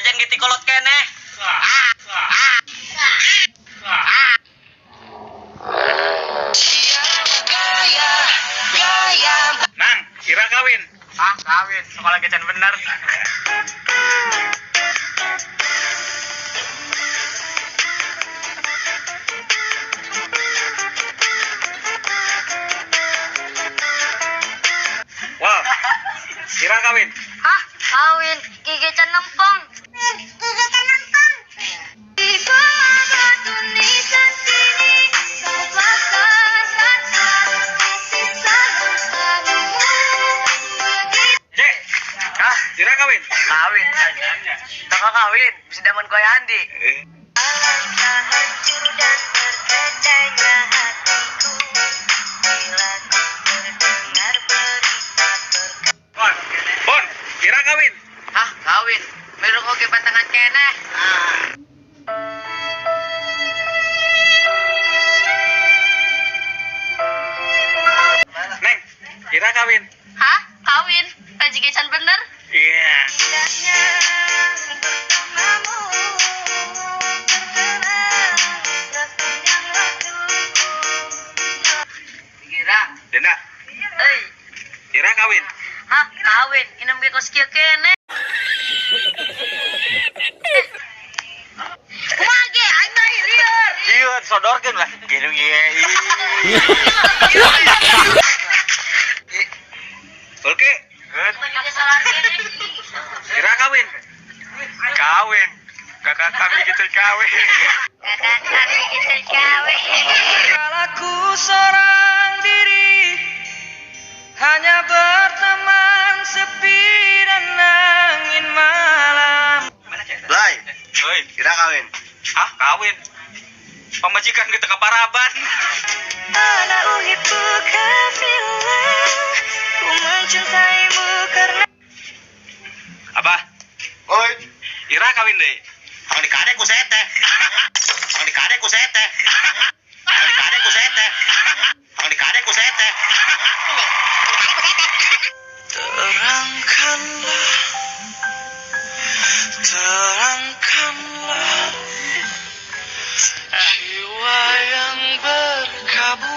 Senajan ge tikolot keneh. Nang, kira kawin. Ah, kawin. Sekolah kecan bener. Wah, kira kawin. Hah, kawin. Gigi can nempong. Gigi can nempong. Cek, Hah, kira kawin. kawin. Toko kawin, bisa daman koy Andi. Alangkah hancur dan terkecainya hatiku bila ku mendengar berita perkara. Bon, Bon, kira kawin. Hah, kawin. Meruk oge patangan keneh. Neng, kira kawin. Hah, kawin. Kaji gecan bener. Iya. Indahnya bersamamu terkenang sepanjang waktuku. Kira. Denda, Euy, kira kawin. hah, kawin. Inem ge kos kieu keneh. Kumaha ge aing mah lieur. Iya, disodorkeun lah. Gini gini. Oke, kira kawin. Kawin. Kakak kami gitu kawin. Kakak kami gitu kawin. Aku seorang diri, hanya berteman sepi dan angin malam. Blay, Oi, kira kawin. ah kawin. Pamajikan kita ke Paraban. Ana uhibbuka fillah, ku mencintaimu karena Apa? Oi, Ira kawin deh. hang dikade ku sete. Hang dikade ku sete. Hang dikade ku sete. Hang dikade ku sete. Terang